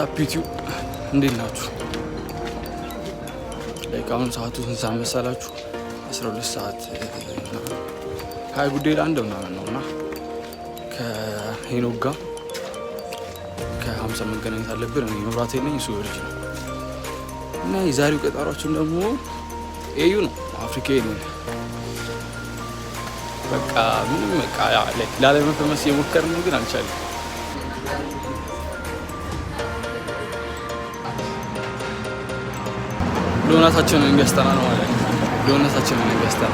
What's up YouTube፣ እንዴት ናችሁ? Like አሁን ሰዓቱ ስንት ሰዓት መሰላችሁ? 12 ሰዓት 1:40 ምናምን ነው። እና ከሄኖክ ጋር ከ50 መገናኘት አለብን። እኔ መብራት ነኝ፣ እሱ ልጅ ነው። እና የዛሬው ቀጠሯችን ደግሞ AU ነው፣ አፍሪካ ዩኒየን። በቃ ምንም በቃ ላለመፈመስ እየሞከርን ነው፣ ግን አልቻለም። ዶናታችንን እንገዝተና ነው ማለት ነው። ዶናታችንን እንገዝተና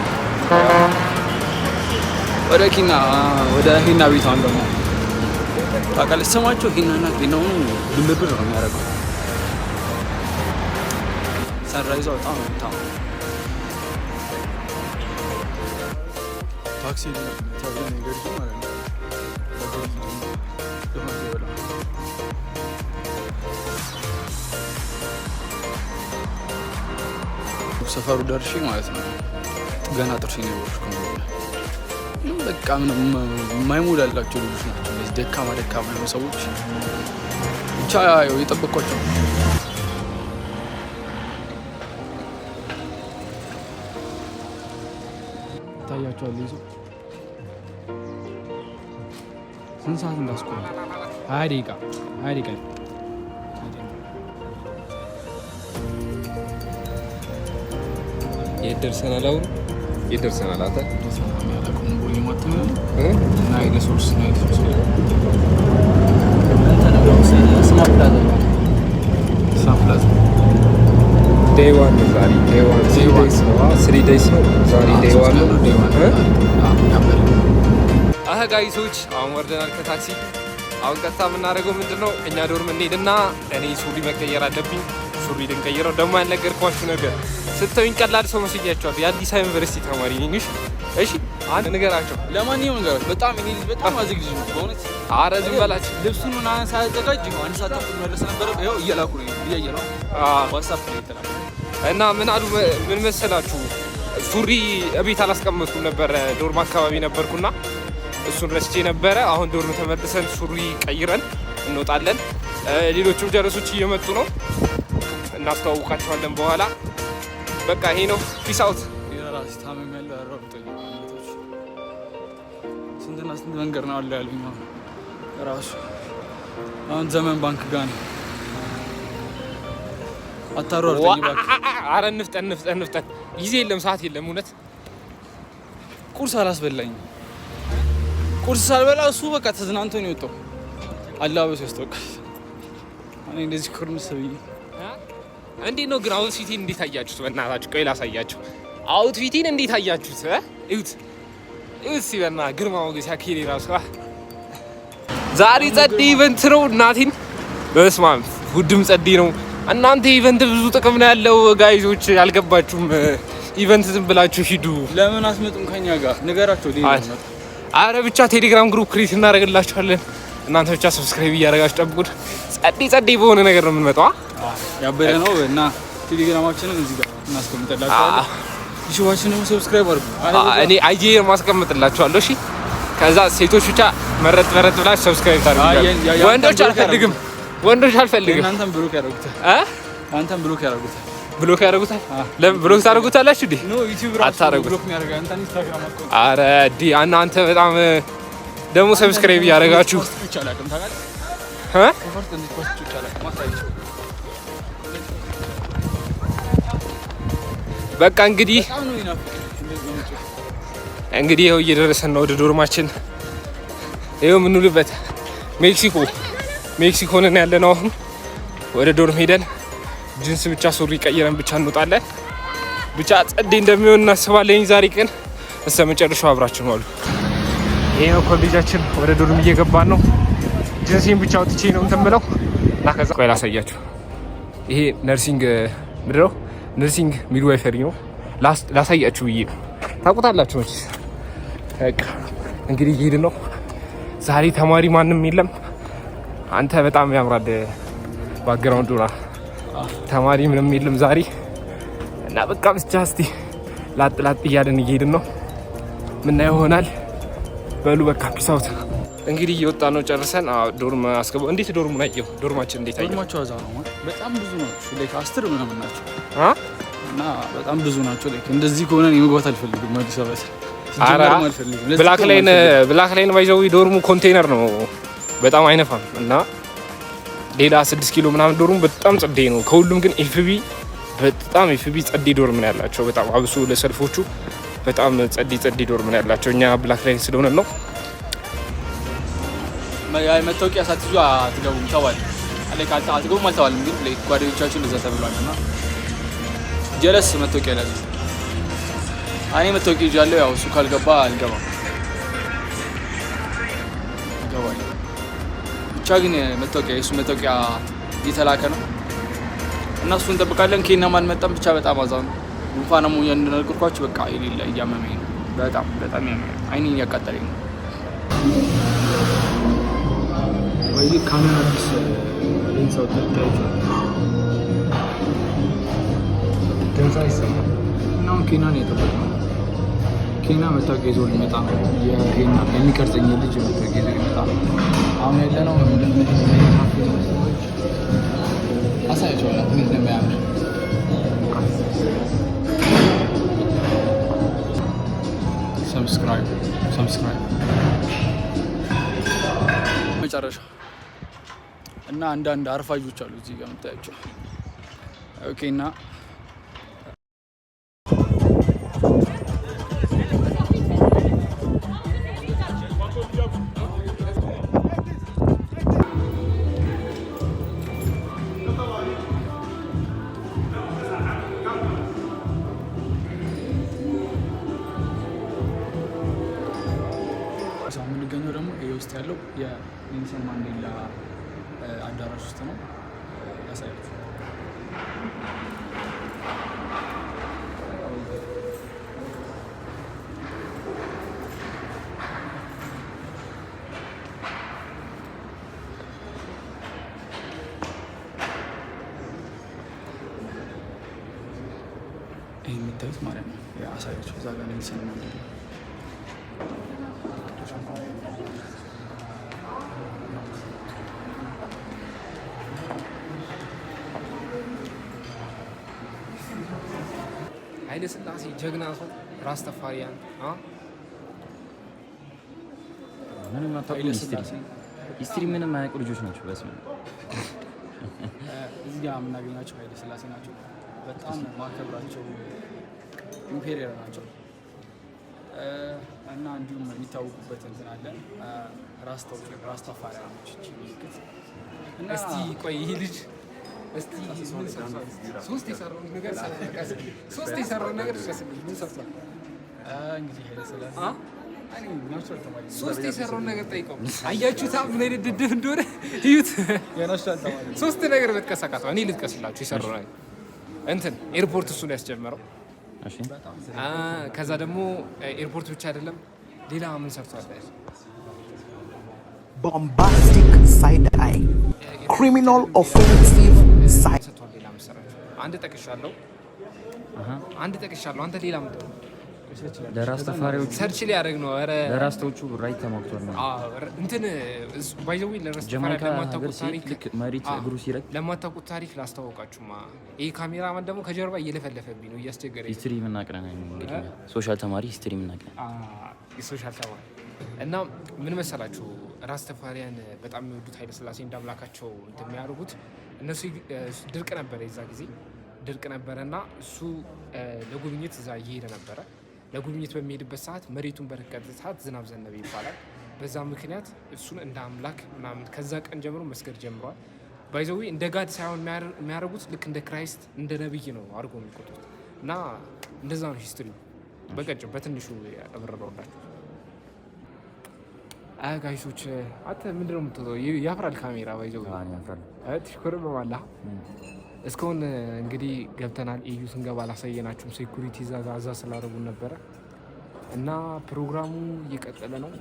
ወደ ኪና፣ ወደ ሂና ቤቷን ደግሞ ታውቃለች። ስማቸው ሂናና ኪና ሆኖ ድንብርብር ነው የሚያደርገው። Sunrise ዋ በጣም ነው የምታምረው። ታክሲ ተብለን የገርጂ ማለት ነው። በገርጂ ዶናት ይበላል። ሰፈሩ ደርሼ ማለት ነው ገና ጥርሴን የቦረሽኩ ነው። ምንም በቃ ምንም የማይሞላላቸው ልጆች ናቸው እነዚህ ደካማ ደካማ የሆኑ ሰዎች። ብቻ ያው የጠበቅኳቸው ነው። ይታያቸዋል። ይዞ ስንት ሰዓት እንዳስቆመ? 20 ደቂቃ፣ 20 ደቂቃ። የት ደርሰናል? አሁን የት ደርሰናል? አንተ እ? ናይል ሶርስ፣ ናይል ሶርስ፣ ስማ ፕላዛ። Day one ነው ዛሬ። Day one three one. Days ነው። 3 days ነው ዛሬ፣ day one ነው። Day one። እ? አህ guys ኦች፣ አሁን ወርደናል ከታክሲ። አሁን ቀጥታ የምናደርገው ምንድን ነው? እኛ dorm እንሄድና እኔ ሱሪ መቀየር አለብኝ። ሱሪ ልንቀይረው። ደግሞ ያልነገርኳችሁ ነገር፣ ስተውኝ ቀላል ሰው መስያቸዋለሁ። የአዲስ አበባ ዩኒቨርሲቲ ተማሪ ነኝ። እሺ እሺ፣ አንድ ንገራቸው። ለማንኛውም ነገሮች በጣም እኔ ልጅ በጣም አዝግ ልጅ ነው በእውነት። አረ ዝም በላቸው። ልብሱን ምናምን ሳያዘጋጅ ይኸው 1 ሰዓት ተኩል መድረስ ነበረ። ይኸው እየላኩ ነው፣ እያየ ነው፣ WhatsApp ላይ የተላኩ። እና ምን አሉ፣ ምን መሰላችሁ፣ ሱሪ እቤት አላስቀመጥኩም ነበረ፣ dorm አካባቢ ነበርኩና እሱን ረስቼ ነበረ። አሁን dorm ተመልሰን ሱሪ ቀይረን እንወጣለን። ሌሎቹም ጀለሶች እየመጡ ነው፣ እናስተዋውቃቸዋለን በኋላ። በቃ ይሄ ነው። Peace out። የራሴ ታመም ያለው ያሯሩጠኝ። ስንትና ስንት መንገድ ነው አለ ያሉኝ። አሁን ራሱ አሁን ዘመን ባንክ ጋር ነው። አታሯሩጠኝ እባክህ። አረ እንፍጠን፣ እንፍጠን፣ እንፍጠን። ጊዜ የለም፣ ሰዓት የለም። እውነት። ቁርስ አላስበላኝም። ቁርስ ሳልበላ እሱ በቃ ተዝናንቶ ነው የወጣው። አለባበሱ ያስታውቃል። እኔ እንደዚህ ኩርምስ ብዬ። እንዴት ነው ግን outfit ኤን እንዴት አያችሁት? በእናታችሁ ቆይ ላሳያችሁ። Outfit ኤን እንዴት አያችሁት? እ? እዩት፣ እዩት። ሲበና ግርማ ሞገስ ያኬሌ ራሱ። ዛሬ ጸዴ event ነው። እናቴን በስመ አብ ውድም ጸዴ ነው። እናንተ event ብዙ ጥቅም ነው ያለው guys ኦች፣ አልገባችሁም? Event ዝም ብላችሁ ሂዱ። ለምን አስመጡም ከኛ ጋር ንገራቸው። አይ፣ አረ ብቻ ቴሌግራም group create እናደርግላችኋለን። እናንተ ብቻ subscribe እያደረጋችሁ ጠብቁን። ጸዴ ጸዴ በሆነ ነገር ነው የምንመጣው። አ? ያበደ ነው። እና ቴሌግራማችንን እዚህ ጋር እናስቀምጥላችኋለን። ዩቲዩባችንን ደግሞ subscribe አድርጉ። እኔ አይጄ ማስቀምጥላችኋለሁ። እሺ፣ ከዛ ሴቶች ብቻ መረጥ መረጥ ብላችሁ subscribe ታደርጉ። ወንዶች አልፈልግም፣ ወንዶች አልፈልግም። እናንተም block ያደርጉታል። እ? አንተም block ያደርጉታል። Block ያደርጉታል። ለምን block ታደርጉታላችሁ? ዲ No፣ ዩቲዩብ ራሱ አታደርጉት። Block የሚያደርገው አንተን ኢንስታግራም account። አረ ዲ እናንተ በጣም ደግሞ subscribe እያደረጋችሁ Post ይቻላል ታውቃለህ። እ? ሰፈር እንዴት post ይቻላል ማሳየት። በቃ እንግዲህ በጣም ነው ይናፍቅ እንደዚህ ነው። እንግዲህ ይኸው እየደረሰን ነው ወደ dorm ኣችን። ይኸው የምንውልበት ሜክሲኮ፣ ሜክሲኮ ነን ያለ ነው። አሁን ወደ dorm ሄደን ጅንስ ብቻ ሱሪ ቀይረን ብቻ እንወጣለን። ብቻ ጸዴ እንደሚሆን እናስባለን። ዛሬ ቀን እስከ መጨረሻው አብራችሁ ነው አሉ። ይሄ ነው ኮሌጃችን። ወደ dorm እየገባን ነው። ጅንሴን ብቻ አውጥቼ ነው እንትን ብለው እና ከዛ ቆይ ላሳያችሁ። ይሄ nursing ምንድን ነው? Nursing midwifery ነው። ላሳያችሁ ብዬ ነው። ታውቁታላችሁ መቼስ። በቃ እንግዲህ እየሄድን ነው። ዛሬ ተማሪ ማንም የለም። አንተ በጣም ያምራል background ኡ ራ ተማሪ ምንም የለም ዛሬ። እና በቃ ብቻ እስቲ ላጥ ላጥ እያለን እየሄድን ነው። ምናየው ይሆናል። በሉ በቃ peace out። እንግዲህ እየወጣ ነው ጨርሰን dorm አስገባው። እንዴት dorm ኡን አየው? Dorm ኣችን እንዴት አየው? Dorm ኣቸው አዛ ነው ማለት በጣም ብዙ ናቸው። Like 10 ምናምን ናቸው እና በጣም ብዙ ናቸው። Like እንደዚህ ከሆነ እኔ መግባት አልፈልግም አዲስ አበባ ሲጀመርም አልፈልግም። ለዚህ Black እኮ Line አልፈልግም። Black Line by the way dorm ኡ container ነው፣ በጣም አይነፋም እና ሌላ 6 ኪሎ ምናምን dorm ኡ በጣም ጸዴ ነው። ከሁሉም ግን FB በጣም FB ጸዴ dorm ነው ያላቸው። በጣም አብሶ ለሰልፎቹ በጣም ጸዴ ጸዴ dorm ነው ያላቸው። እኛ Black Line ስለሆነ ነው። መታወቂያ ሳትይዙ አትገቡም ተባለ። Like አትገቡም አልተባለም፣ ግን like ጓደኞቻችን እንደዛ ተብሏል። እና ጀለስ መታወቂያ ያዘ። እኔ መታወቂያ ይዣለሁ። ያው እሱ ካልገባ አልገባም። እገባለሁ። ብቻ ግን መታወቂያ የእሱ መታወቂያ እየተላከ ነው እና እሱን እንጠብቃለን። ኬናም አልመጣም። ብቻ በጣም አዛ ነው። ጉንፋን አሞኛል እንደነገርኳችሁ በቃ የሌለ እያመመኝ ነው። በጣም በጣም ያመኛል። አይኔን እያቃጠለኝ ነው። ወይ ካሜራ አዲስ ሌንስ አውጥተህ ድምፅ አይሰማም። እና አሁን ኬና ነው የጠበቅነው። ኬና መታወቂያ ይዞ ሊመጣ ነው። የኬና የሚቀርጸኝ ልጅ መታወቂያ ይዞ ሊመጣ ነው። አሁን ያለነው ካፌ ነው። አሳያቸዋለሁ እንዴት እንደሚያምር። Subscribe, subscribe መጨረሻ እና አንዳንድ አርፋጆች አሉ እዚህ ጋር የምታያቸው። Okay እና የምንገኘው ደግሞ ይሄ ውስጥ ያለው የኔልሰን ማንዴላ አዳራሽ ውስጥ ነው። ያሳያችሁ። ይህ የምታዩት ማለት ነው። አሳያችሁ እዛ ጋር ኔልሰን ማንዴላ። ኃይለ ሥላሴ ጀግና ሰው ራስ ተፋሪያን አ ምንም አታውቁም። ኃይለ History ሥላሴ History ምንም አያውቁ ልጆች ናቸው። በስመ አብ። እዚህ ጋር የምናገኛቸው ኃይለ ሥላሴ ናቸው። በጣም ማከብራቸው emperor ናቸው እና እንዲሁም የሚታወቁበት እንትን አለ ራስ ተፋሪያኖች እቺ ምልክት እና እስቲ ቆይ ይህ ልጅ እስቲ ምን ሰርቷል? ሶስት የሰራውን ነገር ጥቀስልኝ። ምን ሰርቷል? እንግዲህ ኃይለ ሥላሴ አ? እኔ natural ተማሪ ነኝ። ሶስት የሰራውን ነገር ጠይቀው። አያችሁታ ምን አይነት ድድብ እንደሆነ እዩት። የ natural ተማሪ ነኝ። ሶስት ነገር መጥቀስ አቃተው። እኔ ልጥቀስላችሁ የሰራው ነገር እንትን airport እሱ ነው ያስጀመረው። እሺ። ከዛ ደግሞ airport ብቻ አይደለም፣ ሌላ ምን ሰርቷል? Bombastic side eye, criminal offensive side. ሰርቷል። ሌላ ምን ሰራችሁ? አንድ ጠቅሻለሁ፣ አንድ ጠቅሻለሁ። አንተ ሌላ ምንድን ነው? ለራስ ተፋሪዎቹ Search ሊያደርግ ነው። ኧረ ለራስቶቹ right ተሟግቷል ነው። አዎ፣ እንትን by the way ለራስ ጀማይካ ሀገር ለማታውቁት ሲሄድ ታሪክ ልክ መሬት አዎ፣ እግሩ ሲረግጥ ለማታውቁት ታሪክ ላስተዋውቃችሁማ። ይህ ካሜራማን ደግሞ ከጀርባ እየለፈለፈብኝ ነው፣ እያስቸገረኝ ነው። History የምናቅነን እንግዲህ social ተማሪ history የምናቅነን። የ social ተማሪ እና ምን መሰላችሁ፣ ራስ ተፋሪያን በጣም የሚወዱት ኃይለ ሥላሴ እንዳምላካቸው እንትን የሚያደርጉት እነሱ ድርቅ ነበረ፣ የዛ ጊዜ ድርቅ ነበረ እና እሱ ለጉብኝት እዛ እየሄደ ነበረ። ለጉብኝት በሚሄድበት ሰዓት መሬቱን በረገጠ ሰዓት ዝናብ ዘነበ ይባላል። በዛ ምክንያት እሱን እንደ አምላክ ምናምን ከዛ ቀን ጀምሮ መስገድ ጀምሯል። By the way እንደ God ሳይሆን የሚያደርጉት ልክ እንደ Christ እንደ ነብይ ነው አድርጎ የሚቆጥሩት እና እንደዛ ነው history በቀጭን በትንሹ ያብራራሁላችሁ። አይ guys ኦች፣ አንተ ምንድን ነው የምትወጣው? ያፍራል ካሜራ by the way ትሽኮረመማለህ። እስካሁን እንግዲህ ገብተናል። AU ስንገባ አላሳየናችሁም። Security እዛ እዛ ስላደረጉን ነበረ እና ፕሮግራሙ እየቀጠለ ነው።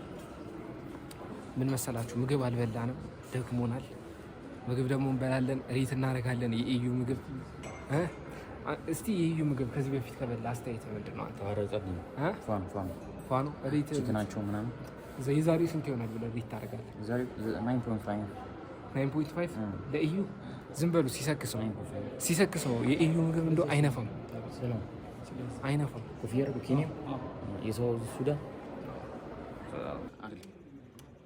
ምን መሰላችሁ፣ ምግብ አልበላንም፣ ደክሞናል። ምግብ ደግሞ እንበላለን፣ rate እናደርጋለን። የ AU ምግብ እ? እስቲ የ AU ምግብ ከዚህ በፊት ከበላ አስተያየት ምንድን ነው አንተ? እ? ፏ ነው rate Chicken ኣቸው ምናምን። የዛሬ ስንት ይሆናል ብለህ rate ታደርጋለህ? ዛሬ 9.5። 9.5 ለኢዩ። ዝም በሉ፣ ሲሰክሰው ሲሰክሰው የኢዩ ምግብ እንደው አይነፋም። ሰላም። አይነፋም። ኮፍያ አድርጎ ኬንያ፣ የ South ሱዳን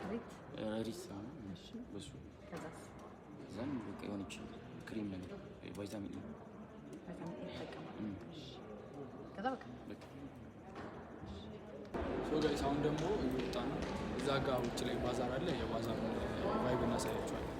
ሪት በሱ ከዛም በቃ የሆነች ክሬም ነገር ቫይታሚን E። በቃ። So guys፣ አሁን ደግሞ እየወጣ ነው። እዛ ጋ ውጭ ላይ ባዛር አለ። የባዛር vibe እናሳያቸዋለን።